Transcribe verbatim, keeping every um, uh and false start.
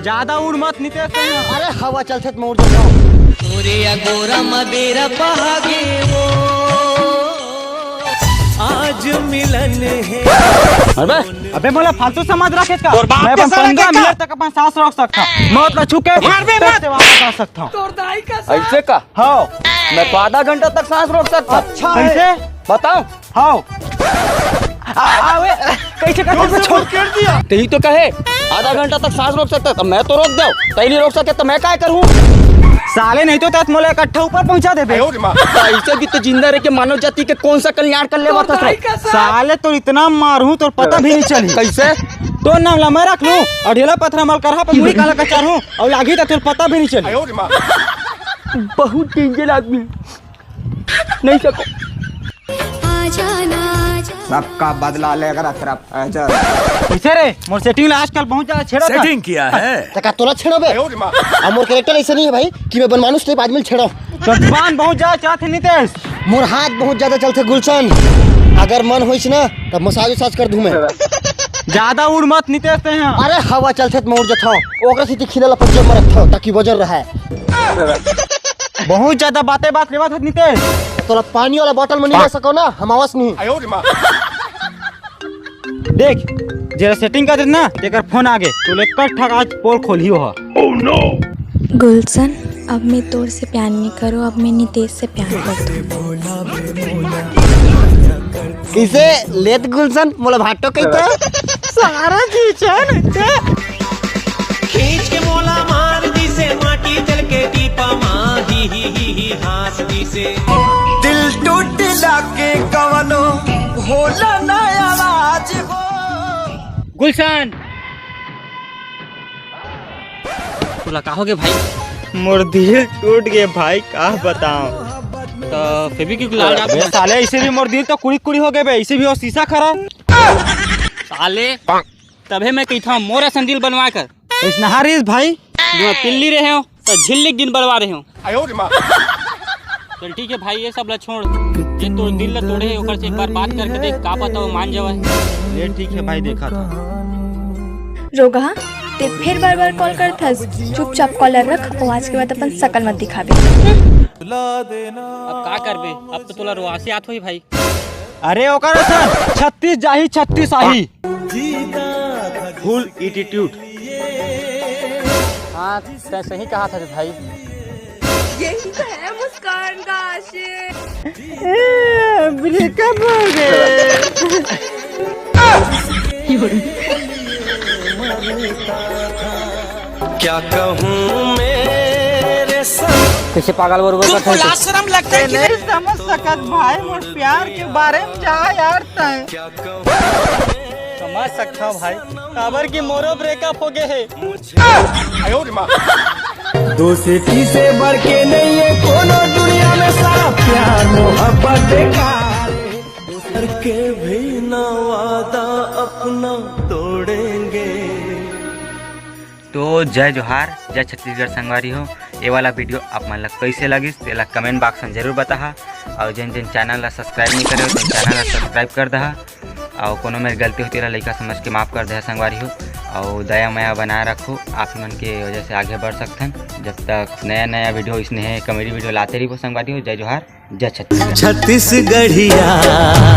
ज्यादा उड़ मत नितेश। अरे हवा चलथे त मैं उड़ जाता हूँ। तोरे अगोरा मदेरा पहागे वो आज मिलन है। अबे अबे मोला फालतू समझ रखे का? मैं अपन पंद्रह मिनट तक अपन सांस रोक सकता हूँ। मौत ला छू के वापस आ सकता हूँ। ऐसे का? हाँ। मैं तो आधा घंटा तक सांस रोक सकता हूँ। अच्छा है। कैसे? बताओ। हाँ। आ, आ, वे, कैसे कर सकते? छोड़ कर दिया। तेही तो कहे आधा घंटा तक सांस रोक सकता, तो मैं तो रोक दो। तैं नहीं रोक सके तो मैं काय करूँ? साले नहीं तो तैं मोला इकट्ठा ऊपर पहुंचा देबे। तो ऐसे भी तो जिंदा रह के मानव जाति के कौन सा कल्याण कर लेवा था? साले तो इतना मारू तोर पता भी नहीं चली। कैसे? तोर नाम ला मैं रख लूं और ढेला पथरा मल करहा पर मुड़ी काला कचार हूं और लागी तो तोर पता भी नहीं चली। बहुत डेंजर आदमी। नहीं सको। सबका बदला लेकर तरफ। अच्छा। कैसे रे? मोर सेटिंग ला आजकल बहुत ज्यादा छेड़ा था। सेटिंग किया है। त का तोला छेड़ो बे? अब मोर कैरेक्टर ऐसे नहीं है भाई कि मैं बनमानुस टाइप आदमी छेड़ो। तो जबान बहुत ज्यादा चाहते नितेश। मोर हाथ बहुत ज्यादा चलते गुलशन। अगर मन होइस ना तब मसाज उसाज कर दूं मैं। ज्यादा उड़ मत नितेश ते यहाँ। अरे हवा चलते त मैं उड़ जाता हूँ। ओकरा से खिला ला पंजर में रखता हूँ ताकि वजन रहे। बहुत ज्यादा बातें बात लेवा था नितेश। तोला पानी वाला बोतल में नहीं ले सको ना, हम आवाज नहीं। देख, जेला सेटिंग कर देना, तेकर फोन आगे, तोले कट ठक आज पोल खोली हो। गुलशन, अब मैं तोर से प्यार नहीं करो, अब मैं नितेश से प्यार करता हूँ। किसे लेत गुलशन मोला भाटो कहिता। सारा खींचा नइते। खींच के मोला मार दिसे माटी जल के टीपा मा, ही, ही, ही, ही, हाँस दिसे। दिल टूटला के कवनो होला ना आवाज हो। गुलशन, तोला का होगे भाई? मोर दिल टूट गे भाई, का बताओ। तो फेविक्विक ला जा। अबे साले, इसे भी मोर दिल तो कुड़ी कुड़ी हो गए बे, इसे भी वो शीशा खरा। साले, तभे मैं कहिथंव मोर असन दिल बनवा कर। इसना हारिस भाई। जो पिल्ली रहे हो तो झिल्ली के दिन बनवा रहे हो। चल ठीक है भाई, ये सब ला छोड़। ये तोर दिल ला तोड़े हे, ओकर से एक बार बात करके देख, का पता वो मान जावे। ये ठीक है भाई, देखा था। रोगहा, ते फिर बार बार कॉल करथस। चुपचाप कॉलर रख और आज के बाद अपन शकल मत दिखाबे। अब का करबे, अब तो तोला रोआसी आत होही भाई। अरे ओकर असन छत्तीस जाही छत्तीस आही। फुल एटीट्यूड। हाँ, तैं सही कहा था रे भाई। यही तो है मुस्कान का आशिक। ब्रेकअप हो गए। क्या कहूँ मेरे संग। कैसे पागल बरोबर का था? लाज शरम लगता है कि नहीं समझ सकत भाई, मोर प्यार के बारे में जा यार तैं। समझ सकता हूँ भाई, काबर कि मोरो ब्रेकअप हो गए है। दोस्ती से बढ़ के नहीं है कोनो दुनिया में, सारा प्यार मोहब्बत बेकार है। करके भी ना वादा अपना तोड़ेंगे। तो जय जोहार, जय छत्तीसगढ़ संगवारी हो। ये वाला वीडियो आप मन ला कैसे लगिस, तेला कमेंट बॉक्स में जरूर बताहा। और जिन जिन चैनल ला सब्सक्राइब नहीं करे हो, तो चैनल ला सब्सक्राइब कर दहा। और कोनो मेर गलती होती रहा, लइका समझ के माफ कर दहा संगवारी हो। और दया मया बनाए रखो, आप मन के वजह से आगे बढ़ सकथन। जब तक नया नया वीडियो, इसने कॉमेडी वीडियो लाते रहिबो संगवारी हो। जय जोहार, जय छत्तीसगढ़। छत्तीसगढ़िया।